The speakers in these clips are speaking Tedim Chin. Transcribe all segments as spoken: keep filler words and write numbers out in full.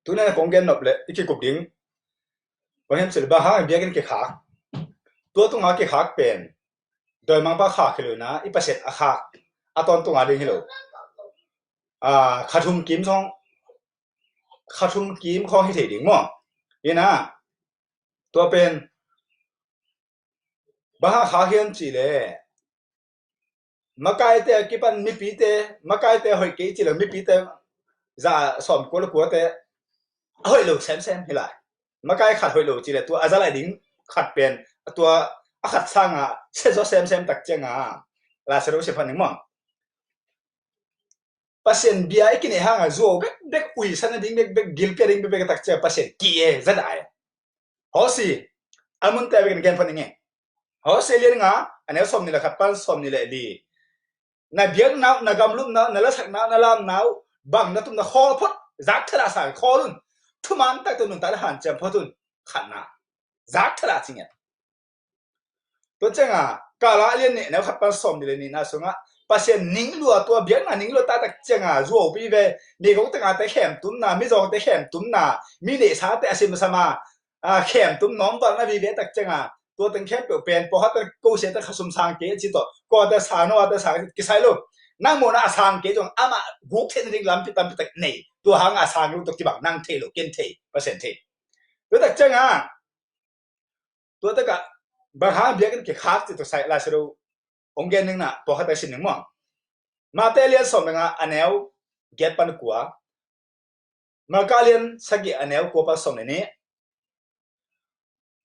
Tuna kong gen nop le i kikup ding. Bang hiam cih le bang hang biakinn kikhak? Tua tunga kikhak pen dawimangpa khak hi lo na, i Pasian a khak a tawntunga ding hi lo. A, kha thum kim khawng, kha thum kim khawng hi thei ding maw? Hi na, tua pen bang hang khak hiam cih le makaite a kipan mipite, makaite hoih kei cih le mipite za sawm kua le kuate a hoih lo semsem hi lai. Makai khat hoih lo cih le tua a za lai ding khat pen tua a khat sanga sia zaw semsem tak cianga Lai Siangtho sim phat ning maw? Pasian bia i kineih hanga zuau bekbek, uisan nading bekbek, gilpi a ding bekbek tak cianga Pasian ki e, za dai. Hosea a munte a vekin gen phat ning e. Hosea lian nga, a neu sawmnih le khat pan sawmnih le li. Na biakna uh, na gamlupna uh, na lasakna uh, na lamna uh, bang na tumna khawl phot, zak thadah sang khawl un. Thuman takte nuntakna hanciam phot un. Khatna, zak thadah ci ngiat. Tua cianga Kala lian nih, a neu khat pan sawmnih le nihna sungah Pasian ning lua, tua biakna ning lua taktak cianga zuaupi ve, meigong tengate khemtumna, mizawngte khemtumna, mi neihsate a simsama, a, khemtum nawmvalna vive tak cianga tua teng khempeuh pen pawlkhatte ko siate kha sum sang kei a ci tawh, kuate sang, no ate sang kisai lo. Nang mawhna a sang kei zong amah guk theihna ding lampi tampi tak nei. Tua hanga a sang lo tawh kibang nang thei lo, ken thei, Pasian thei. Tua tak cianga tua takah bang hang biakinn kikhak cih tawh sai Lai Siangtho hong gen ning na, pawlkhatte sim ning maw? Mate lian sawm le nga, a neu giat pan kua. Marka lian sagih, a neu kua pan sawm le nih.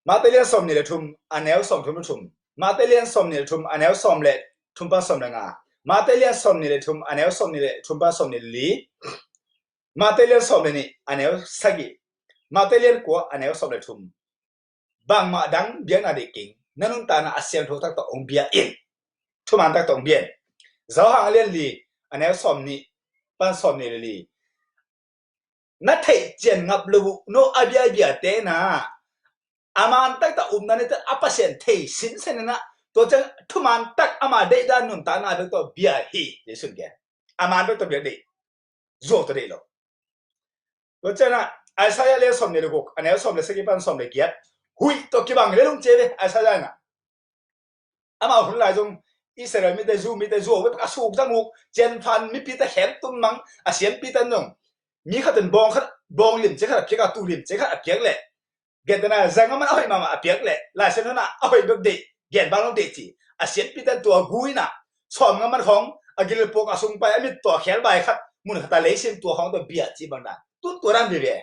Mate lian sawmnih le thum, a neu sawmthum le thum. Mate lian sawmnih le thum, a neu sawm le thum pan sawm le nga. Mate lian sawmnih le thum, a neu sawmnih le thum pan sawmnih le li. Mate lian sawm le nih, a neu sagih. Mate lian kua, a neu sawm le thum. Bangmah dang biakna deih keng, na nuntakna a siangtho taktak hong bia in. Thuman taktak hong bia in. Johan lian li, a neu sawmnih pan sawmnih le li. Na theih cian ngap lo uh, no a biabiate na a man taktak upna neite a Pasian thei sinsen na, tua ciang thuman tak ama deihdan nuntakna bek tawh bia hi, Jesuh in gen. A man bek tawh bia deih, zuau tawh deih lo. Tua ciangah Isaiah lian sawmnih le guk, a neu sawm le sagih pan sawm le giat. Huih tawh kibang le lungcia ve Isaiah na. Amah hun lai zong Israel mite, Jew mite zuau ve, a suk zang uk, cianphan mipite khemtum mang, a siampite zong mi khat in bawng khat, bawng limci khat a piak a, tu limci khat a piak leh, gentehna zanga man a hoih mahmah a piak leh, Lai Siangtho na a hoih bek deih, gen bang lo deih ci. A siampite tua gui na, sawmnga man khawng a gilpuak a sung pai, a mit tua khelbai khat mun khat a leisim tua khawng tua bia ci bang dan. Tun tua dan vive.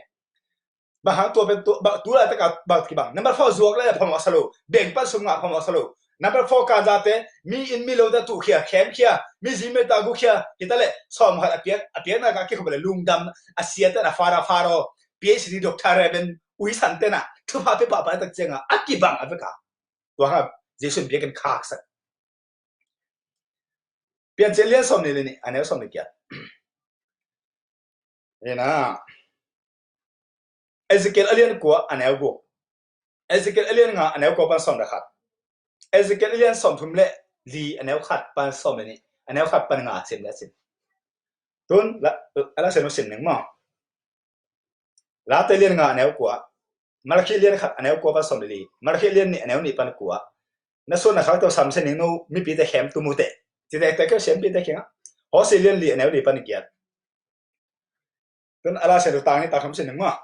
Bang hang tua pen tu, bang, tu laitak a bang kibang. Number four, zuak lai a phamawh sa lo. Beng pan sum ngah phamawh sa lo. Number four, kanzate, mi inn mi lote tuhkhia, khemkhia, mi zi mi ta gukhia, hi ta leh, sawm khat a piak, a piakna ka kikhop leh lungdam, a siate na fara faro, P H D, Doctor, Reverend, uisante na thupha pia pahpah tak cianga a kibang a veka. Tua hang Jesuh in biakinn khaksak. Piancil lian sawmnih le nih, a neu sawmnih le giat. Ina. Ezekiel a lian kua, a neu guk. Ezekiel a lian nga, a neu kua pan sawm le khat. Ezekiel a lian sawmthum le li, a neu khat pan sawm le nih. A neu khat pan nga sim le sim. Tun la, a la sim sim ning maw? Late lian nga, a neu kua. Malakhi lian khat, a neu kua pan sawm le li. Malakhi lian nih, a neu nih pan kua. Na suan na khak tawh sam se ning, no mipite khemtum uh teh. Ci tektek keu siampite kiangah. Hosea lian li, a neu li pan giat. Tun a la sia lu tang ni tak kham sin ning maw?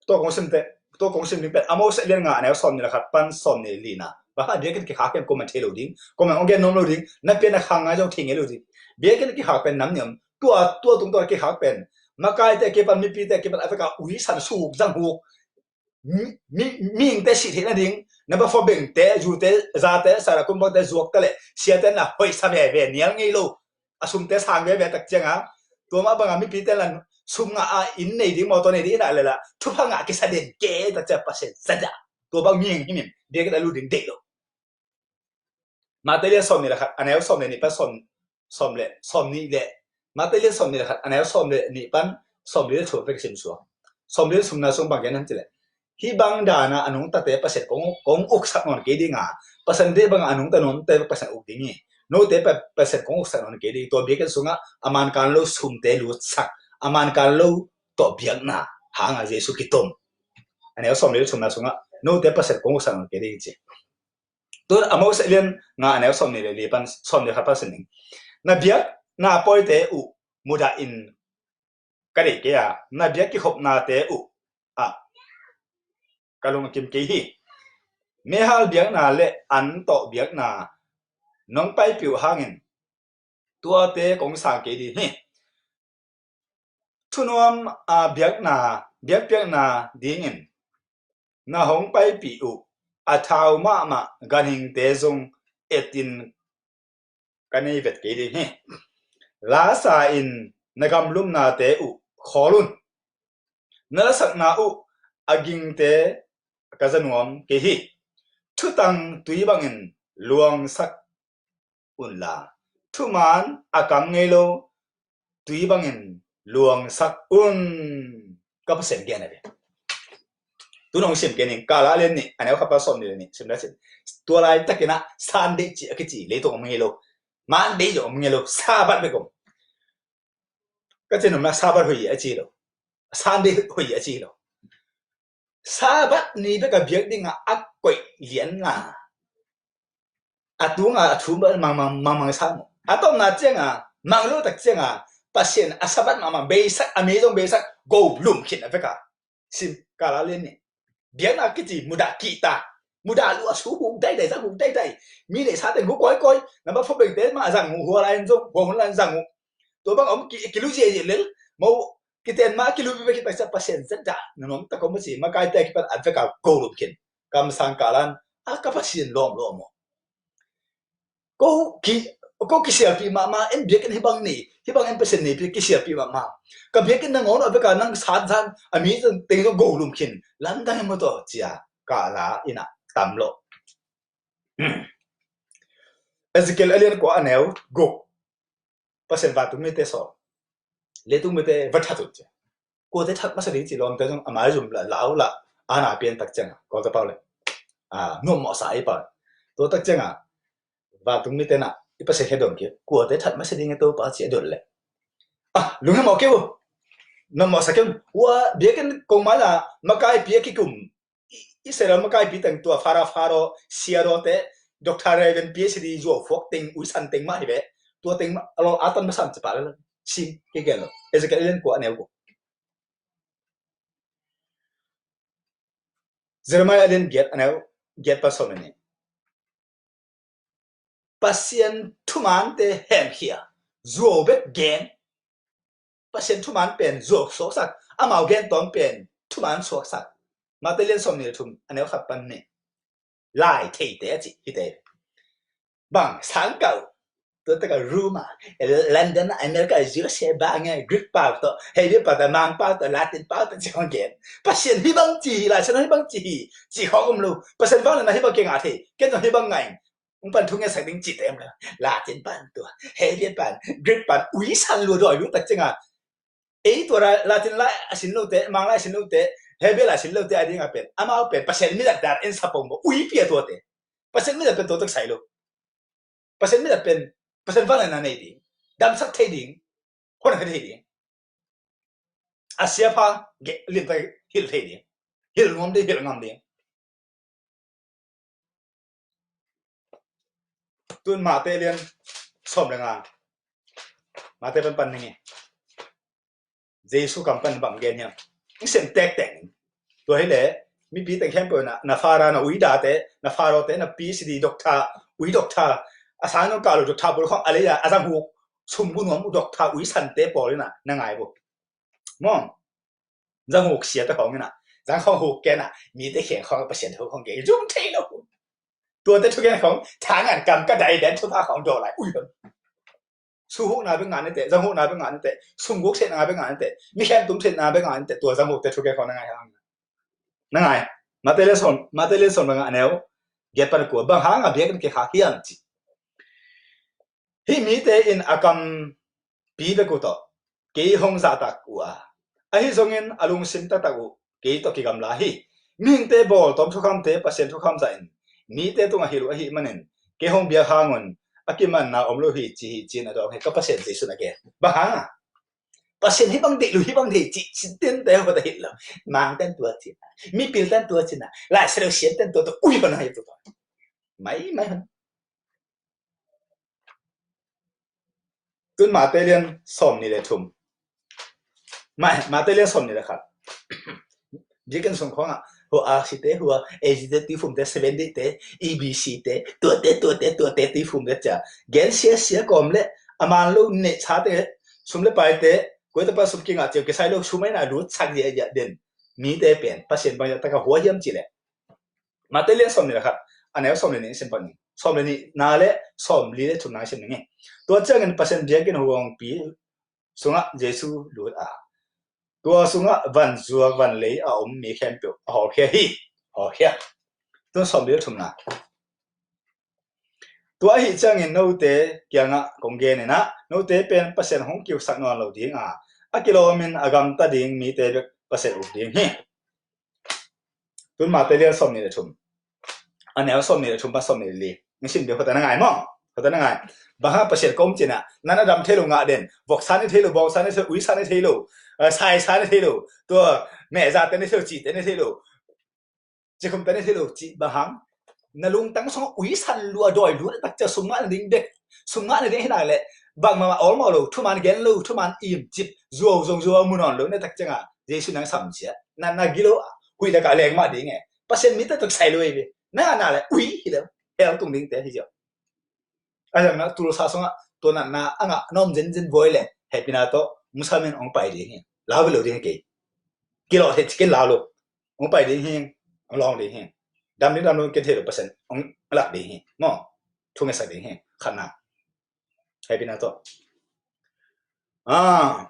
Tua kong sim te, tua kong sim ding pen Amos lian nga, a neu sawmnih le khat pan sawmnih le lina. Bang hang biakinn kikhak pen kuaman thei lo ding, kuaman hong gen nuam lo ding, na pian na khang ngai zong thei ngei lo ding. Biakinn kikhak pen nam niam, tua, tua tung tua kikhak pen makaite kipan, mipite kipan a veka uisan suk zang huk. Mi, mi, mihingte sih theih nading, number four, bengte, zute, zate, sara kumbangte zuakte le siate na hoihsa veve, nial ngei lo. A sumte sang veve tak cianga, tua mah banga mipite lan sum ngah a inn nei ding, mawtaw nei ding, inn ah lela thupha ngah kisa den ke tak cianga Pasian zadah. Tua bang mihing himhim biakinn a lut ding deih lo. Mate lian sawmnih le khat, a neu sawmnih nih pan sawm, sawm le, sawmnih le, Mate lian sawmnih le khat, a neu sawm le nih pan sawmli le thum pek sim suak. Sawmli le thumna sung bang gen ham cih leh, hih bang dana a nungtate Pasian kong, kong uksak nawn kei dinga, Pasian deih banga a nungta nungte Pasian uk ding hi. Note pa, Pasian kong uksak nawn kei ding, tua biakinn sungah a mankan lo sumte lutsak, a mankan lo tawh biakna hanga Jesu kitom. A neu sawmnih le thumna sungah note Pasian kong sang kei ding ci. Tun Amos lian nga a neu sawmnih le li pan sawmnih khat pan sin ning. Na biakna pawite uh mudah in ka deih kei a, na biak kikhopnate uh ah ka lung a kim kei hi. Mehal biakna le an tawh biakna nong paipih uh hangin tuate kong sang kei ding hi. Thunuam a biakna, biakpiakna dingin na hong paipih uh a thau mahmah ganhingte zong etin ka nei vet kei ding hi. Lasa in na gamlumnate uh khawl un. Na lasakna uh a gingte ka za nuam kei hi. Thutang tui bangin luangsak unla, thuman a kam ngei lo tui bangin luangsak un. Ka Pasian gen a ve. Tun hong sim kei ning, Kala lian nih, a neu khat pan sawmnih le nih, sim le sim. Tua laitakin ah Sunday cih a kici leitung om ngei lo. Monday zong om ngei lo, Sabbath bek om. Ka cin om na Sabbath hoih a ci lo. Sunday hoih a ci lo. Sabbath ni bek a biak dingah a koih lianna a tunga a thu mangmang mangmang sa mu. A tawpna cianga mang lo tak cianga Pasian a Sabbath mahmah beisak, a mi zong beisak, go lum khin a veka. Sim Kala lian nih. Biakna kici mudah kihta. Mudah lua su huk daidai, zang huk daidai. Mi neihsa teng huk kawikawi. Nambat fo bengte mah zang uh, hua lai in zong, hua hun lai in zang uh. Tua bang om ki, kilu ziahziah lel. Mo kiten mah kilu bibia kitak cia Pasian zat dah. Na nuam tak om a ci, makaite a kipan a veka go lum khin. Kamsang Kalan a ka Pasian lawm lawm aw. Ko ki, ko kisialpih mahmah, en biakinn hibang nei, hibang en Pasian nei pi kisialpih mahmah. Ka biakinn nangawn a veka nang san san a mi teng zong go lum khin. Lamdang hi maw taw cia Kala in ah tam lo. Ezekiel a lian kua a neu guk. Pasian vantung mite sawl, leitung mite va that uh cia. Kuate that masa ding ci lawmte zong a maizum la lau la ana pian tak cianga Kawlta pau le a nuam mawhsa ei pau. Tua tak cianga vantung mite na i Pasian khia dong kia kuate that masa ding e Topa ci a dot le a lunghe mawh keu. Nuam mawhsa keu. Ua biakinn kong mai la makaipi a kikum Israel makaipi teng tua Pharaoh, Pharaoh, Siarote, Doctor Reverend P H D zuau fuak teng, uisan teng mah hi ve. Tua teng mah a lo a tan masam ci pah le sim kei gen lo. Ezekiel a lian kua a neu kua. Jeremiah a lian giat a neu giat pan sawm le nih. Pasian thumante hemkhia, zuau bek gen. Pasian thuman pen zuau suaksak, amau gen tawm pen thuman suaksak. Mate lian sawm nih le thum a neu khat pan nih. Lai theite a ci hite. Bang sang kau. Tua taka Roma, London, America, U S A bang e, Greek pau tawh, Hebrew pau tawh, Mang pau tawh, Latin pau tawh ci khong gen. Pasian hibang ci hi, Lai Siangtho hibang ci hi ci khong om lo. Pasian vangliatna hibang kei ngah thei, ken zong hibang ngah ing. Ung pan thu ngen sak ding ci tem la. Latin pan tua, Hebrew pan, Greek pan, uisan lua dawi lua tak cianga. Ei tua Latin lai a sin lote, Mang lai a sin lote, Hebrew lai a sin lote a dinga pen amau pen Pasian midat dan en sapong bo, ui pia tuate. Pasian midat pen tua tak sai lo. Pasian midat pen Pasian vangliatna nei ding, damsak thei ding, hon thei ding. A siapha limtak hilh thei ding, hilh nuam ding, hilh ngam ding. Tun Mate lian sawm le nga. Mate pan pan ning e. Jesu kam pan bang gen hiam? Ing sem tektek. Tua hi le mipi teng khempeuh na, na Pharaoh, na uidate, na Pharaohte, na P H D doctor, ui doctor, a sang nong kah lo doctor pawl khong a lei a, a zang huk sum gu nuam doctor uisante pawl ina na ngai bo. Mong. Zang huk sia ta khong ina. Zang khong huk kena. Mite kheng khong Pasian thu khong gen zum thei lo. Tuate thugen khong thangan kam ka dai den thupha khong daw lai. Ui hon. Su hukna bek ngah nite, zang hukna bek ngah nite, sum guk setna bek ngah nite, mi khen tum setna bek ngah nite, tua zang hukte thugen khong na ngai hang. Na ngai. Mate lian sawm, Mate lian sawm bang a neu giat pan kua, bang hanga biakinn kei kha hiam ci. Hih mite in a kampi bek uh tawh kei hong zahtak uh a, ahi zongin a lungsim taktak uh kei tawh kigamla hi. Mihingte bawltawm thukhamte Pasian thukham zahin mite tungah hilh uh ahih manin kei hong biak hangun a kimanna om lo hi ci hi ci-in a dawng hi. Ka Pasian Jesu in a gen. Bang hanga? Pasian hih bang deih lo, hih bang deih cih, cih tente hua ta hih lo. Mangten tua cih na. Mipilten tua cih na. Lai Siangtho sianten tua tua. Ui, hua na hih tua tua. Mai, mai hua na. Tun Mate lian sawmnih le thum. Ma-, Mate lian sawmnih le khat. Biakinn sung khawngah hua A C te, hua A G te, tuiphumte, Seven Day te, E B C te, tuate, tuate, tuate, tuiphumte cia. Gen sia sia kawm le a man lo neih sate, sum le paite, koi tapa sum kingah cia kisai lo, sum aina lut sak zia zia den. Mite pen Pasian bang zia taka hua hiam ci le. Mate lian sawmnih le khat, a neu sawmnih le nih sim pan ni. Sawmnih le nih na le sawmli le thum na sim ni. Tua ciangin Pasian biakinn huangpi sungah Jesu lut a, tua sungah van zuak van lei a om mi khempeuh a hawlkhia hi. Hawlkhia. Tua sawmli le thum na. Tua ahi ciangin note kiangah kong gen in ah, note pen Pasian hong kiusak nawn lo ding a, a kilawmin a gamta ding mite bek Pasian uk ding hi. Tun Mate lian sawmnih le thum, a neu sawmnih le thum pan sawmnih le li. Ngisim bia hota na ngai maw? Hota na ngai. Bang hang Pasian ka om cin ah, nan a dam thei lo ngah den, voksa ni thei lo, bawngsa ni thei lo, uisa ni thei lo, eh, saisa ni thei lo, tua mehzate ni thei lo, cihte ni thei lo, cikhumte ni thei lo, cih bang hang? Na lungtang sungah uisan lua, dawi lua tak cia sum ngah na ding bek, sum ngah na ding hi nak leh, bangmah awlmawh lo, thuman gen lo, thuman imcip, zuau zong zuau mu nawn lo na tak ciangah Jesu nang sam cia. Na, na gilo, huih lakah leng mah ding e. Pasian mite tuk sai lo ei ve. Na, na le ui hi lo. Hell tung dingte hi ziau. A zang na tulsa sungah tua natna a ngah na om zenzen voi le hehpihna tawh musamin hong pai ding hi. Lau ve lo ding hi kei. Kilawh thei cikin lau lo. Hong pai ding hi. Hong lawng ding hi. Dam ding dam lo ken thei lo Pasian hong lak ding hi. Maw. Thu ngetsak ding hi. Khatna. Hehpihna tawh. Ah.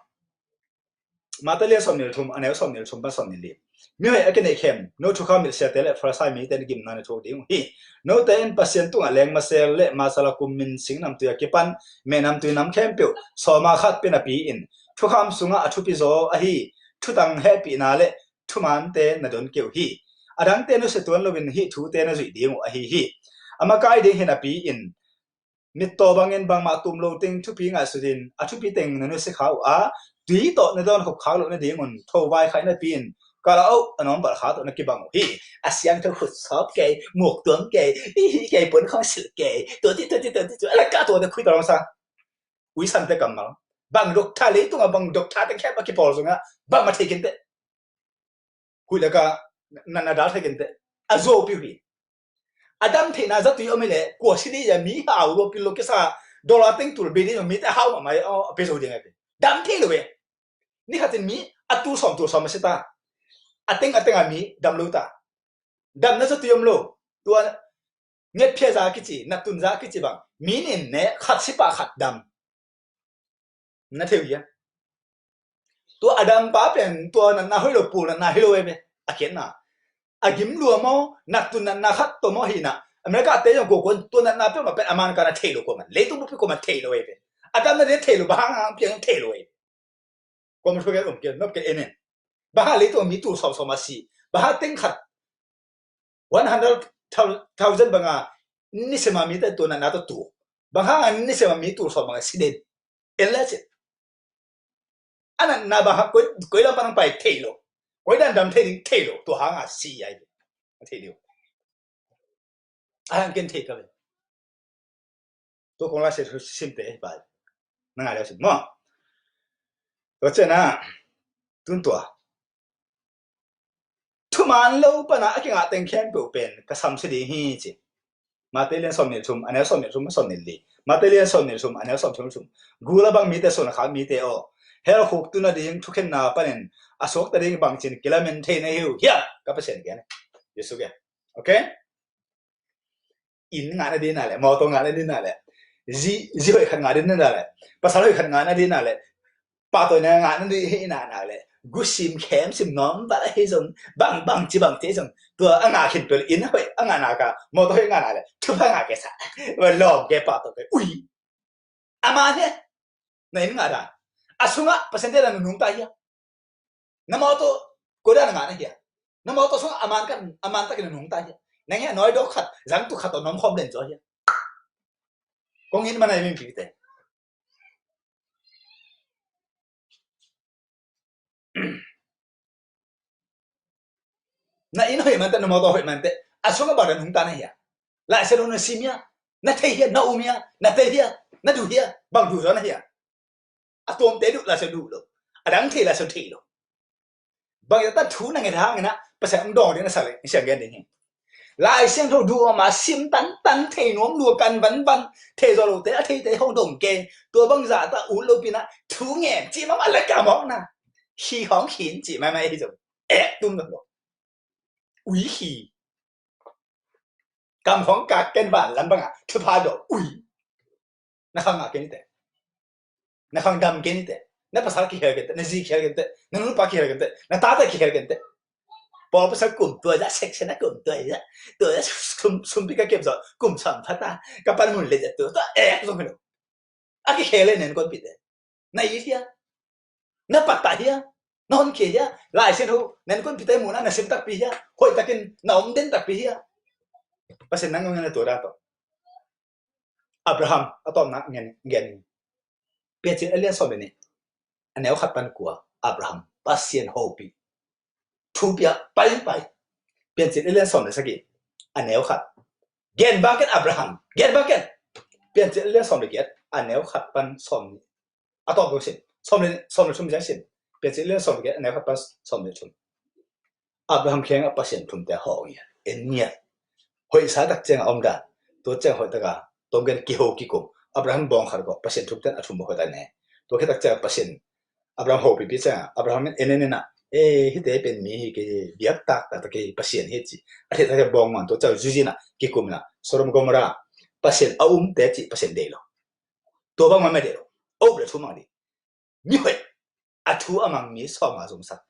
Mate lian sawmnih le thum, a neu sawmnih le thum pan sawmnih le li. Mihoih a kineih khem, no thukham hilh siate le Farisai mite in gimna na thuak ding uh hi. Note in Pasian tungah lengmasel le masala kum min sing namtui a kipan mehnamtui nam khempeuh sawma khat pia napi-in, thukham sungah a thupi zaw ahi thutang hehpihna le thumante na don kei uh hi. A dangte nusia tuan loin hih thute na zuih ding uh ahi hi. A makai ding hi napi-in, mittaw bangin bangmah tum lo teng thupi ngaihsutin a thupi teng na nusia kha uh a, tui tawh na dawn khop khak loh nadingun thovai khaih napi-in, kala oh a nawm balkha tawh na kibang uh hi. A siangtho khut sawp kei, muk tuam kei, ihi kei, pun khawng silh kei, tuati, tuati, tuati, tuati, a laka tua na khui tawh sa. Uisante kammal. Bang doktha leitungah, bang doktha teng khep a kipawl sungah bangmah thei kinte. Huih laka natna dal thei kinte. A zuau piu hi. A dam theihna zatui om hi leh, kua si dih a mi hau lua pil lo kisa, dollar teng tul bi dih mite hau mahmah a pe zo ding a pe. Dam thei lo ve. Ni khatin mi a tul sawm tul sawm a si ta. A teng a teng a mi dam lo ta. Damna zatui om lo. Tua ngetphia za kici, nattun za kici bang. Mi nin ne khat si pah khat dam. Na thei uh hia? Tua a dampa pen tua natna hoih lo, pul natna hi lo e ve. A khiatna. A gim lua maw, nattun natna khat tawh maw hi na. America te zong kuakuan tua natna peuhmah pen a man ka na thei lo kuaman. Leitung bukpi kuaman thei lo e ve. A damna ding thei lo, bang hang hang piang thei lo e. Kuaman thuak kei om kei, nop kei en en. Bang hang leitung mi tul sawmsawm a si. Bang hang teng khat one hundred thousand banga nisema mite tua natna tawh tu. Bang hanga nisema mi tul sawm banga si den. En le cin. A natna bang hang koi, koi lam pan hong pai thei lo. Koi dan dam thei ding thei lo. Tua hanga si ai. Thei lo. A hang ken thei ka ve. Tua kong la se simte hi pai. Na ngai le sin maw. Tua ciana. Tun tua. Thuman lo pana a kingah teng khempeuh pen ka samsia ding hi ci. Mate lian sawmnih thum, a neu sawmnih thum, sawmnih li. Mate lian sawmnih thum, a neu sawmnih thum. Gula bang mite, suan a khak mite aw. Hell khuk tuna ding thukhenna panin a suakta ding bangcin kilamen thei na hi uh hiam? Ka Pasian gen. Jesu gen. Okay? Inn ngah na ding na le, mawtaw ngah na ding na le, zi, zi hoih khat ngah ding na le, pasal hoih khat ngah na ding na le, pahtawina ngah na ding hi na na le, gusim khem sim nawm bal ahi zong, bang bang ci bang ci zong, tua a ngah khin pel inn hoih a ngah na ka, mawtaw hoih ngah na le, thupha ngah kei sa, va lawm kei pahtaw kei, ui. A man hi, na inn ngah dan. A sungah Pasian te dan nunung ta hia. Na mawtaw koi dan ngah na hia. Na mawtaw sungah a man kan, a man takin nunung ta hia. Nang hia nawi dawk khat, zang tuk khat tawh na om khawm den zaw hia. Kong in man ai min pi te. Na inn hoih man teh, na mawtaw hoih man teh, a sungah bang dan hong tan ahia? Lai Siangtho na sim hia? Na thei hia? Na um hia? Na tel hia? Na duh hia? Bang duh zaw na hia? A tuamte duh Lai Siangtho duh lo. A dang thei Lai Siangtho thei lo. Bang hia ta thu na nget hangin ah Pasian hong dawng ding na sa leh, siang gen ding hi. Lai Siangtho duh mah sim tantan, thei nuam lua, kan vanvan, thei zaw lote a theite hong dong kei. Tua bang zah ta ut lopi-in ah thu ngen cih mahmah leh ka mawkna. Hi hong hin cih maimai hi zong, ek tum lo. Ui hi. Kam hong kak ken, vanlam bangah thupha dawh, ui. Na khang ngah ken teh. Na khang dam ken teh. Na pasal kihel ken teh. Na zi kihel ken teh. Na nupa kihel ken teh. Na tate kihel ken teh. Pawl pasal kum tua zah, section a kum tua zah, tua zah sum, sumpi ka kep zawh, kum sawm pha ta, ka panmun leh zah tua, tua ek zong hi lo. A kikhel e na innkuanpihte. Na it hia? Na pattah hia? Na honkhia hia? Lai Siangtho na innkuanpihte muhna na sim takpi hia? Hoihtakin na om den takpi hia? Pasian nang ngena tua dan tawh. Abraham a tawpna ngen, ngen. Piancil a lian sawm le nih, a neu khat pan kua, Abraham, Pasian hopih. Thu pia paipai. Piancil a lian sawm le sagih, a neu khat. Gen bang ken Abraham, gen bang ken. Piancil a lian sawm le giat, a neu khat pan sawm nih. A tawp dong sin. Sawm le, sawm le thum ciang sin. Piancil a lian sawm le giat, a neu khat pan sawm le thum. Abraham kiangah Pasian thumte hawh ngiat, en ngiat. Hoihsa tak ciangah om dan, tua ciang hoih taka, tua gen kiho kikum. Abraham bawng khat kawh, Pasian thumte a thum hoih tak ne. Tua khit tak ciangah Pasian Abraham hopihpih ciangah, Abraham in en en en ah, e, hihte pen mi hi kei, biak taktak kei, Pasian hi ci. A theih tak ciang bawng man, tua ciang zuizin ah kikum in ah, Sodom Gomorrah, Pasian a umte cih Pasian deih lo. Tua bang man mah deih lo. A up le thu mang ding. Mi hoih, a thu a mang mi sawmnga zong sak,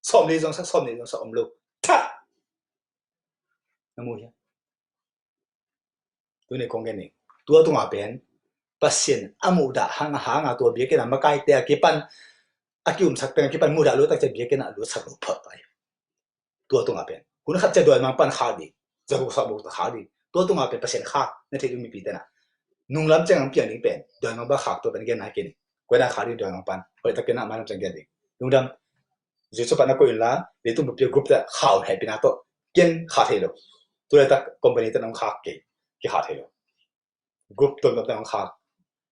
sawmli zong sak, sawmnih zong sak om lo. Thah! Na mu hia? Tuni kong gen ning. Tua tunga pen Pasian a muhdah hang a, hang a tua biakinn a makaite a kipan, a kiumsak teng a kipan muhdah lo tak ciang biakinn a lutsak lo phot pai. Tua tunga pen hun khat ciang dawimang pan khak ding, zakuk sak buk ta khak ding. Tua tunga pen Pasian khak na theih ding mipite na, nunglam ciang ang piang ding pen dawimang pan khak, tua pen gen nai kei ni. Koi na khak ding dawimang pan, hoih takin ah mailam ciang gen ding. Lungdam. Zui cu pan na koih inla, leitung bupi a group te khau hehpihna tawh ken khak thei lo. Tu laitak company te nong khak kei, kikhak thei lo. Group tuamtuam te nong khak,